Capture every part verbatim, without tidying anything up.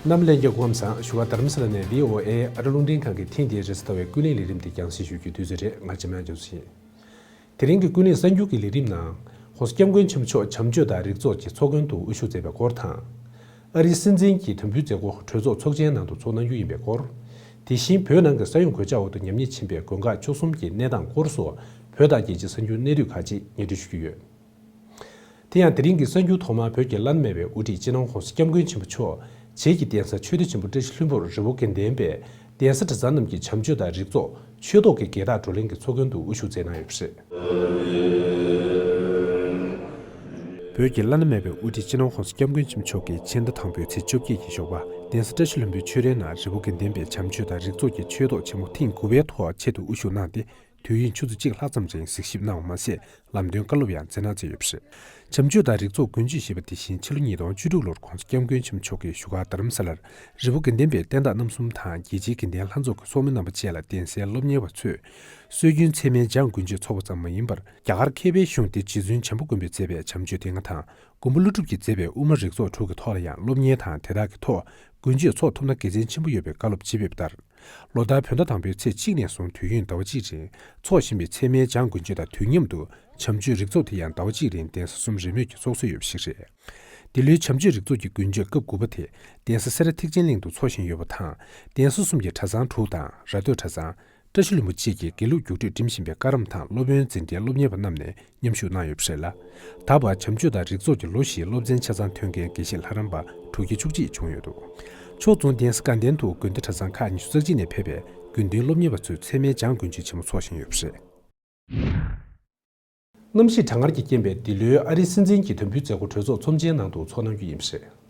རྣམ་ལྷན་རྒྱས་སྐུ་ཁམས་བཟང་། བཞུགས་སྒར་རྡ་རམ་ས་ལ་ནས་བྷི་ཨོ་ཨེ་ཨ་རི་རླུང་འཕྲིན་ཁང་གི་ཐེངས་འདིའི་རེས་གཟའ་ཟླ་བའི་ཀུན་གླེང་ལས་རིམ་དེ་རྒྱང་སྲིང་ཞུ་རྒྱུའི་དུས་ཚོད་རེད། ང་འཇམ་དབྱངས་རྒྱ་མཚོ་ཡིན། དེ་རིང་གི་ཀུན་གླེང་གསར་འགྱུར་གྱི་ལས་རིམ་ནང་།༸གོང་ས་༸སྐྱབས་མགོན་ཆེན་པོ་མཆོག་བྱམས་ཆོས་དང་རིག་ཚོགས་ཀྱི་ཚོགས་མགོན་དུ་དབུ་བཞུགས་མཛད་པའི་སྐོར་དང་། ཨ་རིའི་སྲིད་འཛིན་གྱི་དམ་འབུལ་མཛད་སྒོ་གྲོས་ཚོགས་ཚོགས་ཆེན་ནང་དུ་ཚོགས་གནང་རྒྱུ་ཡིན་པའི་སྐོར། དེ་བཞིན་བོད་ནང་གི་ས་ཡོམ་གོད་ཆག་འོག་ཏུ་ཉམས་ཉེས་ཕྱིན་པའི་དགོན་ཁག་བཅུ་གསུམ་གྱི་གནས་སྟངས་སྐོར་སོགས་བོད་དང་རྒྱལ་སྤྱིའི་གསར་འགྱུར་གནད་བསྡུས་ཁག་ཅིག་སྙན་སྒྲོན་ཞུ་རྒྱུ་ཡོད། དེ་ཡང་དེ་རིང་གི་གསར་འགྱུར་ཐོག་མར་བོད་ཀྱི་བླ་ན་མེད་པའི་དབུ་ཁྲིད་སྤྱི་ནོར་༸གོང་ས་༸སྐྱབས་མགོན་ཆེན་པོ་མཆོག་བྱེས་ཀྱི་གདན་ས་ཆོས་སྡེ་ཆེན་པོ་བཀྲ་ཤིས་ལྷུན་པོར་རི་བོ་དགེ་ལྡན་པའི་གདན་ས་གྲྭ་ཚང་རྣམས་ཀྱི་བྱམས་ཆོས་དང་རིག་ཚོགས་ཆོས་ཐོག་གི་རྒྱལ་དར་བགྲོ་གླེང་གི་ཚོགས་མགོན་དུ་དབུ་བཞུགས་མཛད་གནང་ཡོད་པ་རེད། བོད་ཀྱི་བླ་ན་མེད་པའི་དབུ་ཁྲིད་སྤྱི་ནོར་༸གོང་ས་༸སྐྱབས་མགོན་ཆེན་པོ་མཆོག་གིས་ཕྱི་ཟླ་དང་པོའི་ཚེས་བཅོ་བརྒྱད་ཀྱི་ཞོགས་པ་གདན་ས་བཀྲ་ཤིས་ལྷུན་པོའི་ཆོས་རའི་ནང་རི་བོ་དགེ་ལྡན་པའི་བྱམས་ཆོས་དང་རིག་ཚོགས་ཀྱི་ཆོས་ཐོག་ཆེན་མོ་ཐེངས་དགུ་པའི་ཐོག་ཆེད་དུ་དབུ་བཞུགས་གནང་སྟེ། དུས་ཡུན་ཆུ་ཚོད་གཅིག་ལྷག་ཙམ་རིང་གཟིགས་ཞིབ་གནང་བ་མ་ཟད། ལམ་སྟོན་བཀའ་སློབ་ཡང་སྩལ་གནང་མཛད་ཡོད་པ་རེད། བྱམས་ཆོས་དང་རིག་ཚོགས་ཀུན་སྤྱོད་ཞེས་པ་དེ་བཞིན་ཕྱི་ལོ་ཉིས་སྟོང་བཅུ་དྲུག་ལོར་༸གོང་ས་༸སྐྱབས་མགོན་ཆེན་པོ་མཆོག་གིས་བཞུགས་སྒར་རྡ་རམ་ས་ལར་རི་བོ་དགེ་ལྡན་པའི་བསྟན་བདག་རྣམ་གསུམ་དང་རྒྱལ་སྤྱིའི་དགེ་ལྡན་ལྷན་ཚོགས་ཀྱི་ཚོགས་མི་རྣམ་པ་བཅས་ལ་གདན་སའི་སློབ་གཉེར་བ་ཚོས་སྲོལ་རྒྱུན་ཚད་མའི་སྦྱངས་དགུན་གཅོད་འཚོགས་པ་ཙམ་མ་ཡིན་པར། རྒྱ་གར་མཁས་པའི་གཞུང་དེ་རྗེ་བཙུན་བྱམས་པ་མགོན་པོས་མཛད་པའི་བྱམས་ཆོས་སྡེ་ལྔ་དང་། མགོན་པོ་ཀླུ་སྒྲུབ་ཀྱིས་མཛད་པའི་དབུ་མ་རིག་ཚོགས་དྲུག་གི་ཐོག་ལ་ཡང་སློབ་གཉེར་དང་དེ་དག་གི་ཐོག་དགུན་གཅོད་འཚོགས་ཐུབ་ན་དགེ་མཚན་ཆེན་པོ་ཡོད་པའི་བཀའ་སློབ་ཅིག་ཕེབས་ལྟར། ལོ་ལྟར་བོད་ཟླ་དང་པོའི་ཚེས་གཅིག་ནས་བཟུང་དུས་ཡུན་ཟླ་བ་གཅིག་རིང་འཚོགས་བཞིན་པའི་ཚད་མའི་སྦྱངས་དགུན་གཅོད་དང་དུས་མཉམ་དུ་བྱམས་ཆོས་རིག་ཚོགས་དེ་ཡང་ཟླ་བ་གཅིག་རིང་གདན་ས་གསུམ་རེས་མོས་ཀྱིས་འཚོགས་སྲོལ་ཡོད་པ་ཞིག་རེད། འདི་ལོའི་བྱམས་ཆོས་རིག་ཚོགས་ཀྱི་དགུན་གཅོད་སྐབས་དགུ་པ་དེ་གདན་ས་སེ་ར་ཐེག་ཆེན་གླིང་དུ་འཚོགས་བཞིན་ཡོད་པ་དང་། གདན་ས་གསུམ་གྱི་གྲྭ་ཚང་དྲུག་དང་ར་སྟོད་གྲྭ་ཚང་། བཀྲ་ཤིས་ལྷུན་པོ་བཅས་ཀྱི་དགེ་ལུགས་རྒྱུགས་སྤྲོད་འགྲིམ་བཞིན་པའི་བཀའ་རམས་དང་སློབ་དཔོན་འཛིན་གྲྭའི་སློབ་གཉེར་བ་རྣམས་ནས་མཉམ་ཞུགས་གནང་ཡོད་པ་རེད་ལ། ད་བར་བྱམས་ཆོས་དང་རིག་ཚོགས་ཀྱི་ལོ་བཞིའི་སློབ་ཚན་ཆ་ཚང་ཐོན་མཁན་དགེ་བཤེས་ལྷ་རམས་པ་དྲུག་བརྒྱ་བཅུ་གཅིག་བྱུང་ཡོད་འདུག་ཕྱོགས་མཚུངས་གདན་ས་དགའ་ལྡན་དུ་དགོན་སྡེ་གྲྭ་ཚང་ཁག་ཉི་ཤུ་རྩ་གཅིག་ནས་ཕེབས་པའི་དགེ་འདུན་སློབ་གཉེར་བ་ཚོས་ཚད་མའི་སྦྱངས་དགུན་གཅོད་ཆེན་མོ་འཚོགས་བཞིན་ཡོད་པ་རེད། གནམ་གཤིས་གྲང་ངར་གྱི་རྐྱེན་པས་འདི་ལོའི་ཨ་རིའི་སྲིད་འཛིན་གྱི་དམ་འབུལ་མཛད་སྒོ་གྲོས་ཚོགས་ཚོམས་ཆེན་ནང་དུ་འཚོགས་གནང་རྒྱུ་ཡིན་པ་རེད།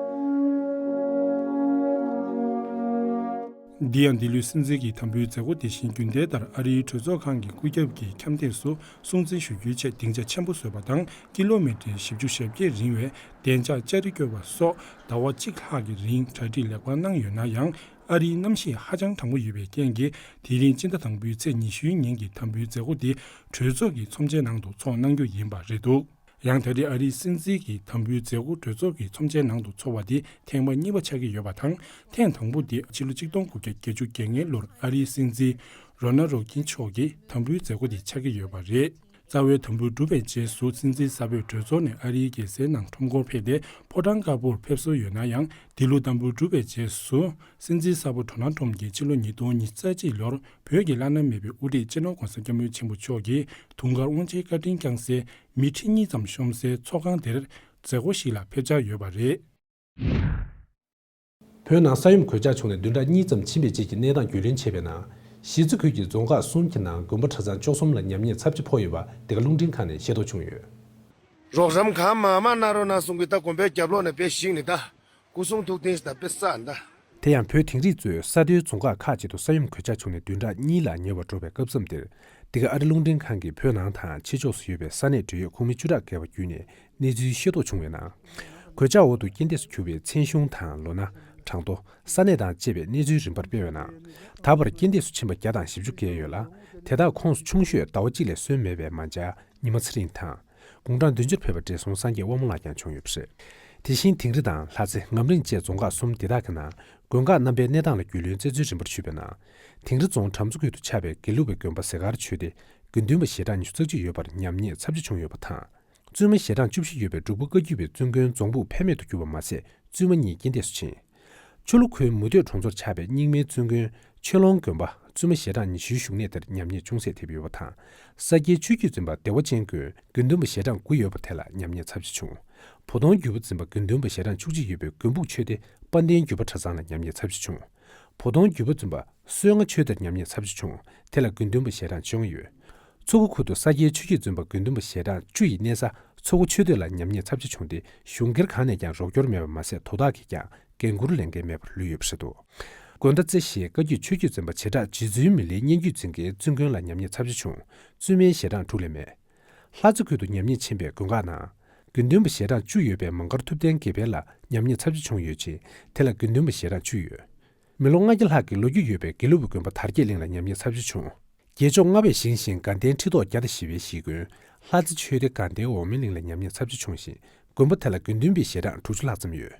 འདི་ཡང་འདི་ལོའི་སྲིད་འཛིན་གྱི་དམ་འབུལ་མཛད་སྒོ་དེ་བཞིན་རྒྱུན་ལྡན་ལྟར་ཨ་རིའི་གྲོས་ཚོགས་ཁང་གི་སྐུ་རྒྱབ་ཀྱི་ཁྱམས་སྟེགས་སུ་སྲུང་བརྩི་ཞུ་རྒྱུའི་ཆེད་སྡིངས་ཆ་ཆེན་པོ་བཟོས་པ་དང་། ཀི་ལོ་མི་ཊར་བཞི་བཅུ་ཞེ་བརྒྱད་རིང་བའི་བདེ་འཇགས་ལྕགས་རི་བསྐྱོད་པ་སོགས་ཟླ་བ་གཅིག་ལྷག་གི་རིང་གྲ་སྒྲིག་ལེགས་པར་གནང་ཡོད་ན་ཡང་། ཨ་རིའི་གནམ་གཤིས་ཧ་ཅང་གྲང་མོ་ཡོད་པའི་རྐྱེན་གྱིས། དེ་རིང་སྤྱི་ཟླ་དང་པོའི་ཚེས་ཉི་ཤུའི་ཉིན་གྱི་དམ་འབུལ་མཛད་སྒོ་དེ་གྲོས་ཚོགས་ཀྱི་ཚོམས་ཆེན་ནང་དུ་འཚོགས་གནང་རྒྱུ་ཡིན་པ་རེད་འདུག་ཡང་ད་རེས་ཨ་རིའི་སྲིད་འཛིན་གྱི་དམ་འབུལ་མཛད་སྒོ་གྲོས་ཚོགས་ཀྱི་ཚོམས་ཆེན་ནང་དུ་འཚོགས་པ་དེ་ཐེངས་མ་གཉིས་པ་ཆགས་ཀྱི་ཡོད་པ་དང་། ཐེངས་དང་པོ་དེ་ཕྱི་ལོ་ཆིག་སྟོང་དགུ་བརྒྱ་བརྒྱད་ཅུ་གྱ་ལྔ་ལོར་ཨ་རིའི་སྲིད་འཛིན་རོ་ན་རོ་ཀིན་མཆོག་གི་དམ་འབུལ་མཛད་སྒོ་དེ་ཆགས་ཀྱི་ཡོད་པ་རེད། རྩ་བའི་དམ་འབུལ་གྲུབ་པའི་རྗེས་སུ་སྲིད་འཛིན་གསར་པས་གྲོས་ཚོགས་ནས་ཨ་རིའི་རྒྱལ་སའི་ནང་ཁྲོམ་སྐོར་ཕེབས་ཏེ་ཕོ་བྲང་དཀར་པོར་ཕེབས་སྲོལ་ཡོད་ན་ཡང་། འདི་ལོ་དམ་འབུལ་གྲུབ་པའི་རྗེས་སུ་སྲིད་འཛིན་གསར་པ་ཌོ་ནལ་ཊམ་གྱིས་ཕྱི་ལོ་ཉིས་སྟོང་ཉི་ཤུ་རྩ་གཅིག་ལོར་བོད་ཀྱི་བླ་ན་མེད་པའི་དབུ་ཁྲིད་སྤྱི་ནོར་༸གོང་ས་༸སྐྱབས་མགོན་ཆེན་པོ་མཆོག་གིས་དུང་དཀར་དབང་ཆེན་བཀའ་དྲིན་བསྐྱངས་སའི་མི་ཁྲི་གཉིས་ཙམ་ཤོང་སའི་ཚོགས་ཁང་དེར་མཛད་སྒོ་ཞིག་ལ་ཕེབས་འཆར་ཡོད་པ་རེད། བོད་ནང་ས་ཡོམ་གོད་ཆག་བྱུང་ནས་བདུན་ཕྲག་གཉིས་ཙམ་ཕྱིན་པའི་རྗེས་ཀྱི་གནས་སྟངས་རྒྱུས་ལོན་བྱས་པའི་ནང་། གཞིས་རྩེ་ཁུལ་གྱི་རྫོང་ཁག་གསུམ་གྱི་ནང་དགོན་པ་གྲྭ་ཚང་བཅུ་གསུམ་ལ་ཉམས་ཉེས་ཚབས་ཆེ་ཕོག་ཡོད་པ་འདི་ག་རླུང་འཕྲིན་ཁང་ནས་ཤེས་རྟོགས་བྱུང་ཡོད། རོགས་རམ་གང་མང་མང་གནང་རོགས་གནང་གསུང་གི། ད་དགོན་པའི་རྒྱབ་ལོགས་ནས་དཔེ་ཞིག་ནི་ད་སྐུ་གསུང་ཐུགས་རྟེན་ཞིག་ད་དཔེ་བསགས་ད། དེ་ཡང་བོད་དིང་རི་གཙོས་ས་མཐོའི་རྫོང་ཁག་ཁག་ཅིག་ཏུ་ས་ཡོམ་གོད་ཆག་བྱུང་ནས་བདུན་ཕྲག་གཉིས་ལ་ཉེ་བར་འགྲོ་བའི་སྐབས་མཚམས་འདིར། འདི་ག་ཨ་རི་རླུང་འཕྲིན་ཁང་གིས་བོད་ནང་དང་ཕྱི་ཕྱོགས་སུ་ཡོད་པའི་ས་གནས་འབྲེལ་ཡོད་ཁོངས་མི་བཅུ་ཕྲག་བརྒལ་བ་བརྒྱུད་ནས་གནས་ཚུལ་ཤེས་རྟོགས་བྱུང་བའི་ནང་། གོད་ཆག་འོག་ཏུ་རྐྱེན་འདས་སུ་གྱུར་པའི་མཚན་གཞུང་དང་ལོ་ན། གྲངས་ཐོ། ས་གནས་དང་བཅས་པའི་གནས་ཚུལ་རིམ་པར་སྤེལ་བའི་ནང་། ད་བར་རྐྱེན་འདས་སུ་ཕྱིན་པ་བརྒྱ་དང་བཞི་བཅུ་བརྒལ་ཡོད་ལ། དེ་དག་ཁོངས་སུ་ཆུང་ཤོས་ཟླ་བ་གཅིག་ལས་སོན་མེད་པའི་མ་འཇའ་ཉི་མ་ཚེ་རིང་དང་། དགུང་གྲངས་བདུན་ཅུར་ཕེབས་པའི་བགྲེས་སོང་སངས་རྒྱས་དབང་མོ་ལགས་ཀྱང་བྱུང་ཡོད་པ་རེད། དེ་བཞིན་དིང་རི་དང་ལྷ་རྩེ། ངམ་རིང་བཅས་རྫོང་ཁག་གསུམ་འདི་དག་གི་ནང་དགོན་ཁག་རྣམ་པའི་གནས་སྟངས་ལ་རྒྱུས་ལོན་བཙལ་འཚོལ་རིམ་པར་ཞུས་པའི་ནང་། དིང་རི་རྫོང་གྲམ་མཚོ་ཁུལ་དུ་ཆགས་པའི་དགེ་ལུགས་པའི་དགོན་པ་ཟས་དཀར་ཆོས་སྡེ་དགེ་འདུན་པ་ཞལ་གྲངས་ཉི་ཤུ་རྩ་གཅིག་ཡོད་པར་ཉམས་ཉེས་ཚབས་ཆེ་བྱུང་ཡོད་པ་དང་། བཙུན་མ་ཞལ་གྲངས་བཅུ་བཞི་ཡོད་པའི་འབྲུག་པ་བཀའ་བརྒྱུད་པའི་བཙུན་དགོན་རྫོང་ཕུག་ཕེབས་མེད་དུ་གྱུར་པ་མ་ཟད། བཙུན་མ་གཉིས་རྐྱེན་འདས་སུ་ཕྱིན། ཆུ་ལུ་ཁུལ་མུ་སྟོད་གྲོང་ཚོར་ཆགས་པའི་རྙིང་མའི་བཙུན་དགོན་ཆོས་ལོང་དགོན་པ་བཙུན་མ་ཞལ་གྲངས་ཉི་ཤུའི་བཞུགས་གནས་དེར་ཉམས་ཉེས་ཅུང་ཟད་ཐེབས་ཡོད་པ་དང་། ས་སྐྱའི་ཆོས་བརྒྱུད་འཛིན་པ་བདེ་བ་ཅན་དགོན་དགེ་འདུན་པ་ཞལ་གྲངས་དགུ་ཡོད་པ་དེ་ལ་ཉམས་ཉེས་ཚབས་ཆེ་བྱུང་། བོ་དོང་བརྒྱུད་པ་འཛིན་པ་དགེ་འདུན་པ་ཞལ་གྲངས་བཅུ་གཅིག་ཡོད་པའི་དགོན་ཕུག་ཆོས་སྡེ་དཔལ་ལྡན་བརྒྱུད་པ་གྲྭ་ཚང་ལ་ཉམས་ཉེས་ཚབས་ཆེ་བྱུང་། བོ་དོང་བརྒྱུད་པ་འཛིན་པ་བསོད་ལྔ་ཆོས་སྡེར་ཉམས་ཉེས་ཚབས་ཆེ་བྱུང་། དེ་ལ་དགེ་འདུན་པ་ཞལ་གྲངས་བཅོ་ལྔ་ཡོད། མཚོ་སྒོ་ཁུལ་དུ་ས་སྐྱའི་ཆོས་བརྒྱུད་འཛིན་པ་དགེ་འདུན་པ་ཞལ་གྲངས་བཅུ་ཡི་གནས་ས་མཚོ་སྒོ་ཆོས་སྡེ་ལ་ཉམས་ཉེས་ཚབས་ཆེ་བྱུང་སྟེ། གཞུང་སྒེར་གང་ནས་ཀྱང་རོགས་སྐྱོར་མེད་པ་མ་ཟད། དོ་བདག་གིས་ཀྱང་འགན་འཁུར་ལེན་མཁན་མེད་པར་ལུས་ཡོད་པ་རེད་འདུག་དགོན་མདའ་རྩེ་ཞེས་བཀའ་བརྒྱུད་ཆོས་བརྒྱུད་འཛིན་པ་བྱེ་བྲག་རྗེ་བཙུན་མི་ལའི་སྙན་བརྒྱུད་འཛིན་མཁན་བཙུན་དགོན་ལ་ཉམས་ཉེས་ཚབས་ཆེ་བྱུང་། བཙུན་མའི་ཞལ་གྲངས་དྲུག་ལས་མེད། ལྷ་རྩེ་ཁུལ་དུ་ཉམས་ཉེས་ཕྱིན་པའི་དགོན་ཁག་ནང་། དགེ་འདུན་པ་ཞལ་གྲངས་བཅུ་ཡོད་པའི་མང་མཁར་ཐུབ་བསྟན་དགེ་འཕེལ་ལ་ཉམས་ཉེས་ཚབས་ཆེ་བྱུང་ཡོད་ཅིང་། དེ་ལ་དགེ་འདུན་པ་ཞལ་གྲངས་བཅུ་ཡོད། མི་ལོ་ལྔ་བརྒྱ་ལྷག་གི་ལོ་རྒྱུས་ཡོད་པའི་དགེ་ལུགས་པའི་དགོན་པ་དར་རྒྱས་གླིང་ལ་ཉམས་ཉེས་ཚབས་ཆེ་བྱུང་། རྒྱལ་མཆོག་ལྔ་པས་བཞེངས་ཤིང་དགའ་ལྡན་ཁྲི་ཐོག་བརྒྱ་དང་བཞི་པའི་གཞིས་དགོན་ལྷ་རྩེ་ཆོས་སྡེ་དགའ་ལྡན་འོག་མིན་གླིང་ལ་ཉམས་ཉེས་ཚབས་ཆེ་བྱུང་ཞིང་། དགོན་པ་དེ་ལ་དགེ་འདུན་པའི་ཞལ་གྲངས་དྲུག་ཅུ་ལྷག་ཙམ་ཡོད།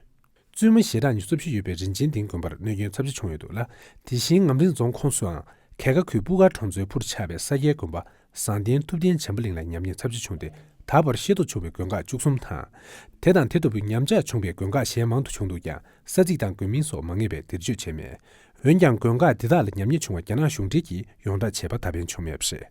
བཙུན་མ་ཞལ་གྲངས་ཉི་ཤུ་རྩ་བཞི་ཡོད་པའི་རིན་ཆེན་ལྡིང་དགོན་པར་གནོད་སྐྱོན་ཚབས་ཆེ་བྱུང་ཡོད་འདུག་ལ། དེ་བཞིན་ངམ་རིང་རྫོང་ཁོངས་སུའང་གྱལ་ཁ་ཁུལ་སྤུ་ཁ་གྲོང་ཚོའི་ཕུར་ཆགས་པའི་ས་སྐྱའི་དགོན་པ་བཟང་ལྡན་ཐུབ་བསྟན་བྱམས་པ་གླིང་ལ་ཉམས་ཉེས་ཚབས་ཆེ་བྱུང་སྟེ། ད་བར་ཤེས་རྟོགས་བྱུང་བའི་དགོན་ཁག་བཅུ་གསུམ་དང་། དེ་དང་དེ་ལྟ་བུའི་ཉམས་ཆག་བྱུང་བའི་དགོན་ཁག་གཞན་མང་དུ་བྱུང་འདུག་ཀྱང་། ས་ཚིགས་དང་དགོན་མིང་སོགས་མ་ངེས་པས་འདིར་བརྗོད་བྱས་མེད། འོན་ཀྱང་། དགོན་ཁག་འདི་དག་ལ་ཉམས་ཉེས་བྱུང་བ་རྒྱ་ནག་གཞུང་འབྲེལ་གྱིས་ཡོངས་བསྒྲགས་བྱས་པ་ད་ཕན་བྱུང་མེད་པ་རེད།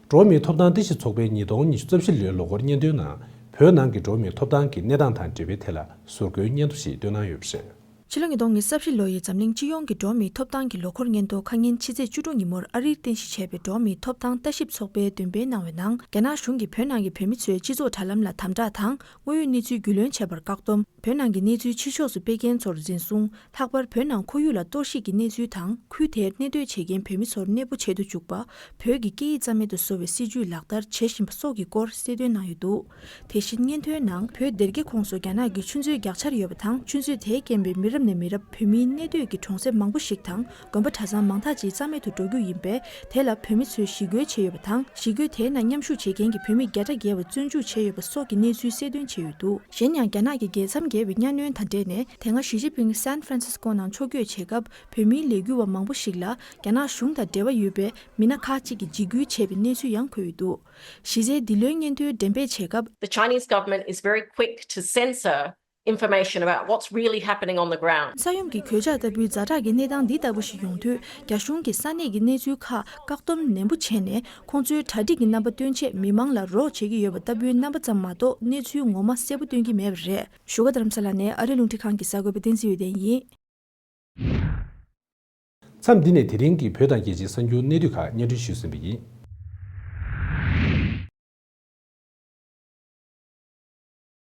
འགྲོ་བ་མིའི་ཐོབ་ཐང་ལྟ་ཞིབ་ཚོགས་པའི་ཉིས་སྟོང་ཉི་ཤུ་རྩ་བཞི་ལོའི་ལོ་འཁོར་སྙན་ཐོའི་ནང་། བོད་ནང་གི་འགྲོ་བ་མིའི་ཐོབ་ཐང་གི་གནས་སྟངས་དང་འབྲེལ་བའི་ཐད་ལ་ཟུར་བཀོད་སྙན་ཐོ་ཞིག་བཏོན་གནང་ཡོད་པ་རེད། ཕྱི་ལོ་ཉིས་སྟོང་ཉི་ཤུ་རྩ་བཞི་ལོ་ཡི་འཛམ་གླིང་སྤྱི་ཡོངས་ཀྱི་འགྲོ་བ་མིའི་ཐོབ་ཐང་གི་ལོ་འཁོར་སྙན་ཐོ་ཁ་ཉིན་ཕྱི་ཚེས་བཅུ་དྲུག་ཉིན་མོར་ཨ་རིར་རྟེན་གཞི་བྱས་པའི་འགྲོ་བ་མིའི་ཐོབ་ཐང་ལྟ་ཞིབ་ཚོགས་པས་འདོན་སྤེལ་གནང་བའི་ནང་། རྒྱ་ནག་གཞུང་གིས་བོད་ནང་གི་བོད་མི་ཚོའི་སྤྱི་ཚོགས་དྲ་ལམ་ལ་དམ་དྲག་དང་། དངོས་ཡོད་གནས་ཚུལ་རྒྱུས་ལོན་བྱེད་པར་བཀག་སྡོམ། བོད་ནང་གི་གནས་ཚུལ་ཕྱི་ཕྱོགས་སུ་སྤེལ་མཁན་ཚོར་འཛིན་བཟུང་། ལྷག་པར་བོད་ནང་ཁོར་ཡུག་ལ་གཏོར་བཤིག་གི་གནས་ཚུལ་དང་། ཁུལ་དེར་གནས་སྡོད་བྱེད་མཁན་བོད་མི་ཚོར་གནས་སྤོ་བྱེད་དུ་འཇུག་པ། བོད་ཀྱི་སྐད་ཡིག་རྩ་མེད་དུ་བཟོ་བའི་སྲིད་ཇུས་ལག་བསྟར་བྱེད་བཞིན་པ་སོགས་ཀྱི་སྐོར་གསལ་སྟོན་གནང་ཡོད་འདུག་དེ་བཞིན་སྙན་ཐོའི་ནང་། བོད་སྡེ་དགེ་ཁོངས་སུ་རྒྱ་ནག་གི་ཆུ་མཛོད་རྒྱག་འཆར་ཡོད་པ་དང་། ཆུ་མཛོད་དེའི་རྐྱེན་པས་མི་རབས་ནས་མི་རབས་བོད་མིའི་གནས་སྡོད་ཀྱི་གྲོང་གསེབ་མང་པོ་ཞིག་དང་། དགོན་པ་གྲྭ་ཚང་མང་དག་ཅིག་རྩ་མེད་དུ་འགྲོ་རྒྱུ་ཡིན་པས། དེ་ལ་བོད་མི་ཚོས་ཞི་རྒོལ་བྱས་ཡོད་པ་དང་། ཞི་རྒོལ་དེའི་ནང་མཉམ་ཞུགས་བྱེད་མཁན་གྱི་བོད་མི་བརྒྱ་ཕྲག་བརྒལ་བ་བཙོན་འཇུག་བྱས་ཡོད་པ་སོགས་ཀྱི་གནས་ཚུལ་གསལ་སྟོན་བྱས་ཡོད་འདུག་གཞན་ཡང་། རྒྱ་ནག་གི་རྒྱལ་མཚམས་བརྒལ་བའི་གཉའ་གནོན་དང་འབྲེལ་ནས། དེ་སྔ་ཞི་ཅིན་ཕིང་སན་ཧྥ་རན་སིས་ཀོ་ནང་ཕྱོགས་བསྐྱོད་བྱེད་སྐབས། བོད་མིའི་ལས་འགུལ་བ་མང་པོ་ཞིག་ལ་རྒྱ་ནག་གཞུང་དང་འབྲེལ་བ་ཡོད་པའི་མི་སྣ་ཁག་ཅིག་གིས་འཇིགས་སྐུལ་བྱས་པའི་གནས་ཚུལ་ཡང་འཁོད་ཡོད་འདུག་གཞི་རྩའི་འདི་ལོའི་སྙན་ཐོའི་འགྲེམས་སྤེལ་བྱེད་སྐབས། The Chinese government is very quick to censor information about what's really happening on the ground. ས་ཡོམ་གྱི་གོད་ཆག་ལྟ་བུའི་ཛ་དྲག་གི་གནས་སྟངས་འདི་ལྟ་བུ་ཞིག་ཡོང་དུས། རྒྱ་གཞུང་གིས་ས་གནས་ཀྱི་གནས་ཚུལ་ཁག་བཀག་སྡོམ་ནན་པོ་བྱས་ནས། ཁོང་ཚོའི་གྲ་སྒྲིག་གི་རྣམ་པ་སྟོན་ཆེད་མི་མང་ལ་རོགས་བྱེད་ཀྱི་ཡོད་པ་ལྟ་བུའི་རྣམ་པ་ཙམ་མ་གཏོགས། གནས་ཚུལ་ངོ་མ་གསལ་པོ་སྟོན་གྱི་མེད་པ་རེད། བཞུགས་སྒར་རྡ་རམ་ས་ལ་ནས་ཨ་རིའི་རླུང་འཕྲིན་ཁང་གི་གསར་འགོད་པ་བསྟན་འཛིན་འོད་ལྡན་ཡིན། མཚམས་འདི་ནས་དེ་རིང་གི་བོད་དང་རྒྱལ་སྤྱིའི་གསར་འགྱུར་གནད་བསྡུས་ཁག་སྙན་སྒྲོན་ཞུས་ཟིན་པ་ཡིན།